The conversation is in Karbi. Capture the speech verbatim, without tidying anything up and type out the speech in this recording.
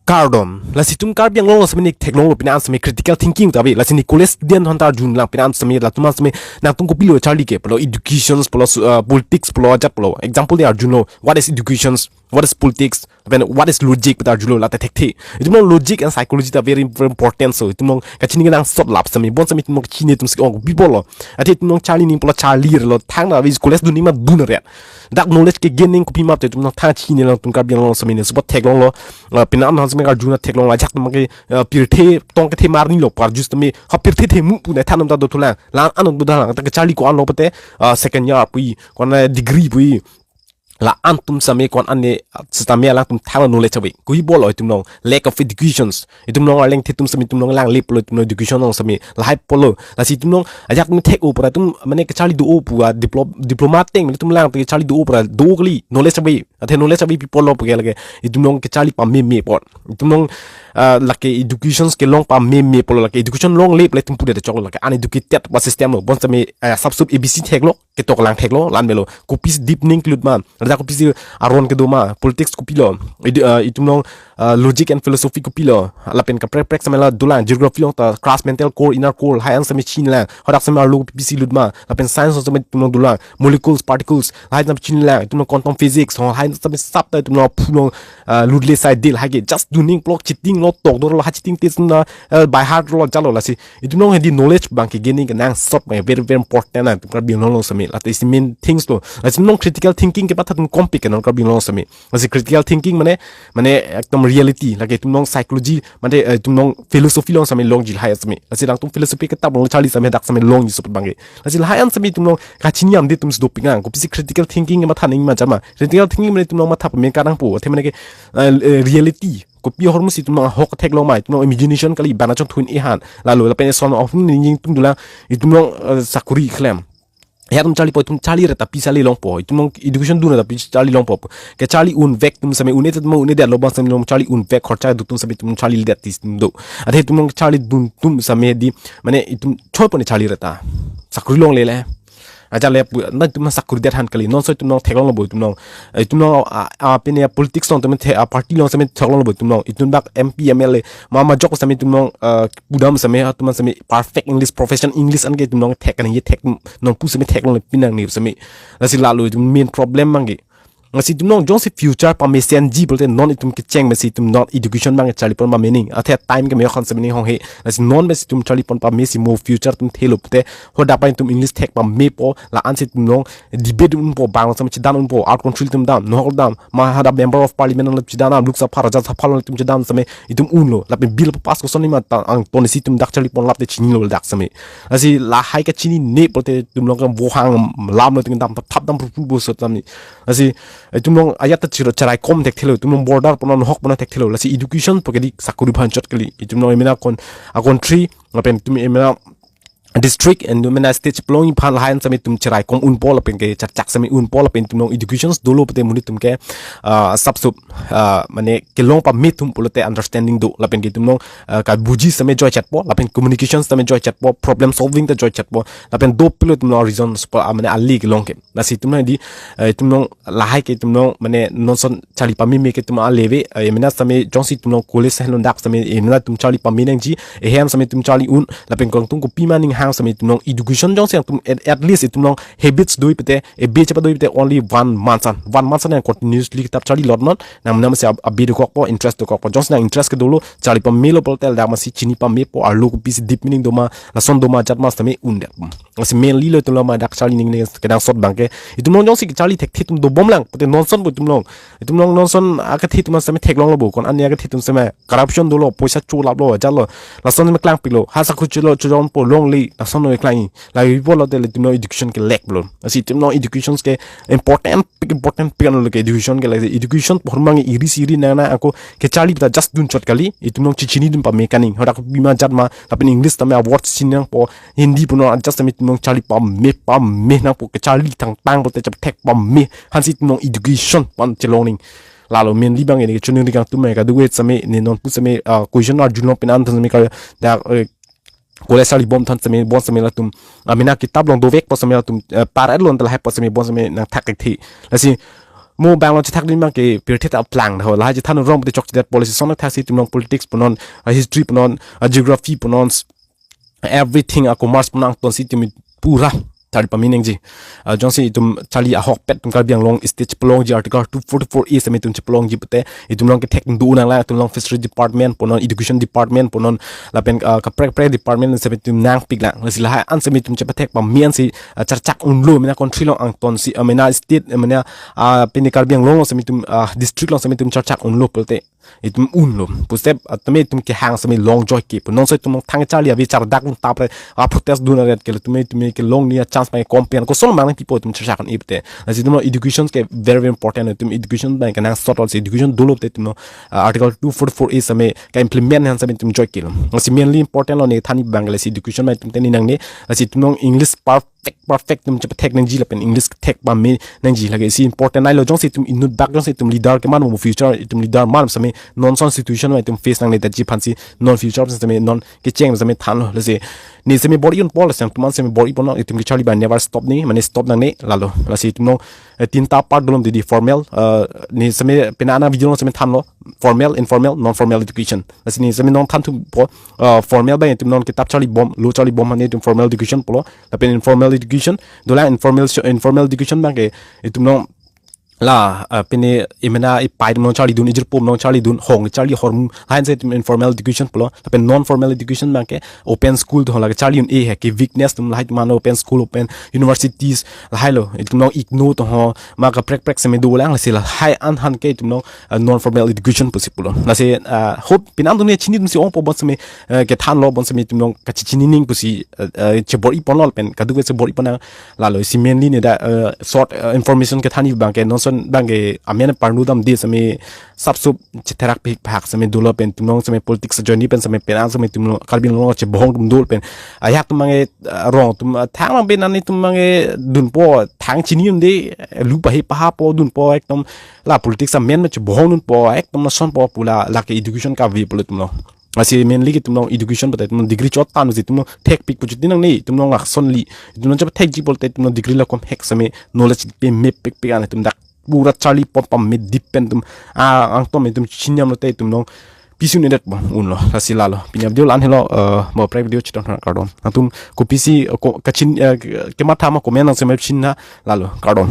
Kardom. Lasi itum Karbi Anglong seme ne theklonglo pine an seme critical thinking ta ave. Lasi ne college student aphan ta arjunlang pine an seme latum an seme nangtum kopilo charli ke pulo, educations pulo, su- uh, politics pulo, ajat pulo. Example ne arjunlo, what is educations? What is politics? Then what is logic? Pita arjulo lata thekthe. Itum along logic and psychology ta very, very important. So itum along kachini kenangsot lap seme, bon seme itum along kachini atum si ong kopilo. Athe itum along charli ning pulo charlilo, thang na vis college dun ning ma dun ret. Dak knowledge ke gaining kopima te itum along thang chinilo, itum Karbi Anglong seme ne support theklonglo. Uh, pine an aphan seme arjuna theklonglo, ajak atum ke, uh, pirthe tong kethe mar nilo, par jus tame ha pirthe themu pu ne than atum ta dothulang. La-an atum dolang, ta kacharli ko-an lo pute, uh, second year pu-i, ko-an degree pu-i. La-an atum seme ko-an ne, uh, sitame alangtum thang knowledge ave. Kopilo itum along lack of educations. Itum along arleng the atum seme itum along lang le pulo, itum along education along seme lahai pulo. Lasi itum along ajak atum thek-o pura itum mane kacharli do-o pu a diplo- diploma teng mane itum lang te kacharli do-o pura do kali, knowledge ave. Athe knowledge ave pi pulo pu ke lake itum along kacharli pameme apot. Itum along, ah, lake educations kelong pameme pulo, lake education longle pule itum pudet choklo, lake uneducated ba system lo. Bon seme, eh, sub sub A B C theklo, ketok lang theklo, lan melo. Kopisi deepening kelut ma, rada kopisi aron kedo ma, politics kopilo, idu- ah, itum along, ah, logic and philosophy kopilo, lapen kaprek prek seme la dolang, geography along ta crust, mantle, core, inner core, lahai an seme chinlang, hadak seme arlo kopisi lut ma, lapen science seme itum along dolang, molecules, particles, lahai seme chinlang, itum along quantum physics, ho, lahai seme sap ta itum along phu along, ah, lutle sai dil, lahai ke just dun ning pulo cheating lo, tok dolo, ha cheating test na, eh, by heart lo jalo. Lasi itum along hedi knowledge abang ke gaining kenangsot abang very, very important na itum Karbi Anglong seme. Lata isi main things lo. Lasi itum along critical thinking kepatha atum kompi ke non Karbi Anglong seme. Lasi critical thinking mane, mane ekdom reality. Lake itum along psychology, mane, eh, itum along philosophy along seme longji lahai seme. Lasi nangtum philosophy kitab along charli seme dak seme longji support abang ke. Lasi lahai an seme itum along kachini amde atum si dopik nang. Kopisi critical thinking kematha ning ma jama. Critical thinking mane itum along matha pame kenang pu. Athe mane ke, eh, eh, reality. Kopi ahormu si itum along ahok theklong ma, itum along imagination kali, bana chongthu-in ehan. Lalo lapen eson ahormu ning atum dolang, itum along, eh, sakuri klem. He atum charli po, itum charli reta pisa le longpo. Itum along education dun reta pisa charli longpo. Kacharli unvek atum seme, un-e atum un-edet lo abang seme along charli unvek, khorcha do atum seme itum charlidet ti atum do. Athe itum along charli dun atum seme di, mane itum choi po ne charli reta. Sakuri longle le. Ajat le pu- na itum sakuri det han kali. Non so itum along theklonglo bo itum along. Eh, itum along, ah, ah, pine politics along tame the- ah, party along seme theklonglo bo itum along. Itum dak M P, M L A, ma majok seme itum along, ah, pudam seme, ah, itum seme perfect English, profession English an ke itum along thek kan ye thek non pu seme theklongle pinang ni seme. Lasi lalo itum main problem abang ke. Lasi itum along jongsi future pamesenji pulote non itum kecheng mesi itum non education abang charli pon pame ning. Athe time ke me khon seme ning hong he. Lasi non mesi itum charli pon pamesi mo future atum thelo pute. Hadak abang itum English thek pamepo, la-an si itum along debate unpo, bang seme chedan unpo, out country atum dam, nohok dam, ma hadak member of parliament along chedan dam, Lok Sabha, Rajya Sabha along itum chedan seme itum unlo. Lapen bill pass koson ni ma ta angton si itum dak charli pon lap te chinilo dak seme. Lasi lahai kachinine pulote itum along ke bohang lam lo itum dam thap dam pru pru bo sot dam ni. Lasi itum along ajat ta chiro cherai kom thekthelo, itum along border pon nohok pon thekthelo. Lasi education pu ke di sakuri aphan chot kali. Itum along emena kon a country, lapen itum emena district and itum emena state plong iphan lahai an seme itum cherai kom unpo lapen ke chak chak seme unpo lapen itum along educations dolo pute monit atum ke, ah, sap sup, ah, mane kelong pame atum pulote understanding do lapen ke itum along, ah, kabuji seme joi chetpo lapen communication seme joi chetpo, problem solving ta joi chetpo lapen dopilo itum along reason support, ah, mane ali kelong ke. Lasi itum along di, eh, itum along lahai ke itum along mane non son charli pameme ke itum along le ave, eh, emena seme jongsi itum along college henlo dak seme, eh, emena itum charli pame nangji, eh, hem seme itum charli un, lapen kong tung kopima ning hang seme itum along education jongsi itum at, at least itum along habits do-i pute, eh, be chepadoi pute only one month an, one month an nang continuously kitab charli lot non, nang mena mesi ab- abi dokokpo, interest dokokpo, jongsi nang interest ke dolo, charli pamelo pulote dak masi chini pamepo, arlo kopisi deepening do ma, lason do ma ajat ma seme undet. Lasi mainly lo itum along ma dak charli ning ne kenangsot abang ke. Itum along jongsi charli thekthe atum dobomlang pute non son bo itum along. Itum along non son akethe atum seme theklonglo bo. Ko-an ne akethe atum seme corruption dolo, poisa cholaplo, ajat lo. Lason seme klangpiklo. Ha sakuri chelo, cholongpo longle, lason lo klang-i. Lapu pulote le itum along education ke lack lo. Lasi itum along educations ke important pik, important pik anlo ke education ke, lasi education pu ahormu abang iri si iri nang nang ako kacharli ta just dun chot kali. Itum along chechinidun pame kaning. Hadak kopima ajat ma lapen English tame a word si nangpo, Hindi punon adjust tame itum along charli pame pame nangpo, kacharli tangtang pulote chap thek pame, hansi itum along education pu an chelong ning. Lalo mainly abang ini kachiningri kangtum me kadu-et seme ne non pu seme, ah, question arjulong pine an than seme ka dak, eh, college charli bom than seme bon seme latum, ah, mena kitab along dovekpo seme latum, eh, par-et lo anta lahaipo seme bon seme nangthak thekthe. Lasi mo Bangalore chethak dun abang ke pirthe ta plang ho. Lahai chethan rong pute chokchedet policy son thaksi itum along politics punon, ah, history punon, ah, geography punon, everything, ah, commerce punon angton si itum pura charli pame nangji. Ah, jongsi itum charli ahokpet itum Karbi Anglong state chepalongji article two forty-four A sitame itum chepalongji pute itum along kethek do nanglang, itum along fishery department punon, education department punon, lapen, ah, kaprek prek department sitame itum nangpiklang. Lasi lahai an sitame itum chepathek pame an si, ah, charchak unlo mena country along angton si, ah, mena state, ah, mena, ah, pini Karbi Anglong along sitame itum, ah, district along sitame itum charchak unlo pulote itum unlo. Pusitame, ah, tame itum kehang sitame long joy ke pu. Non so itum thang charli ave chardak un tapre, ah, protest dun aret ke tame itum kelong ni chance abang kom pen. Koson mang pipo itum charchak un-e pute. Lasi itum education ke very, very important. Itum education abang ke nang sort of education dolo pute itum, ah, article two forty-four A sitame ka-implement an sitame itum joy kelo. Lasi mainly important lo ne than abang ke lasi education abang itum teni nangne. Lasi itum along English perfect, perfect itum chepathek nangji lapen English thek pame nangji, lake isi important nai lo. Jongsi itum inut bak, jongsi itum leader keman mo, future itum leader man sitame non son situation abang itum face nangne, ta ji aphan si non future sitame non kecheng sitame thanlo. Lasi ne sitame bor-i unpo, lasi angtuman sitame bor-i ponlo, itum kecharli abang never stop ni, mane stop nangne lalo. Lasi itum along, eh, tinta part dolom didi, formal, eh, ne sitame pini ana video along sitame thanlo, formal, informal, non formal education. Lasi ne sitame non thanthupo, ah, formal abang itum non kitap charlibom, lo charlibom mane itum formal education pulo. Lapen informal education, dolang informal, informal education abang ke itum non la, ah, pini imena ipai itum non charlidun, ijirpo itum non charlidun, hong charli hormu, lahen si itum informal education pulo. Lapen non formal education abang ke open school to lake charli un-e he, ke weakness atum lahai atum an open school, open universities, lahai lo, itum non igno to ho, ma kaprek prek sitame dolang. Lasi lahai an aphan ke itum non, ah, non formal education pusi pulo. Lasi, ah, hope pini an atum ne chini atum si ongpo, bonsitame, eh, kethanlo, bonsitame itum along kachechini ning pusi, eh, eh, chebor-i ponlo pen, kadokave chebor-i pon nang lalo. Isi mainly ne ta, eh, short, eh, information kethan abang ke non son abang ke amen parnu damde sitame sapsup chetherak pik phak sitame dolo pen itum along sitame politics journey pen sitame pini an sitame itum along Karbi Anglong chebohong atum dolo pen. Ajahak atum abang ke, eh, rong atum, eh, thang abang pen an itum abang ke dunpo, thang chini un-e, eh, lu pahe pahapo dunpo, ekdom la politics amen me chebohong dunpo, ekdom lasonpo pu la, lake education kave pulo itum along. Lasi mainly ke itum along education pute itum along degree chot tan si itum along thekpik pu chuti nangne, itum along laksonli. Itum along chepathekji pulote itum along degree la kom hek sitame knowledge pame pikpik an itum dak pura charli pon pame dip pen itum, ah, angtum itum chiniam lote itum along pisi un-edet abang unlo. Lasi lalo. Pini a-video la-an helo, eh, mo kaprek video chetong tha, kardom. Angtum kopisi, eh, ko-, kachin, eh, kematha ma comment nang sitame chinina lalo. Kardom.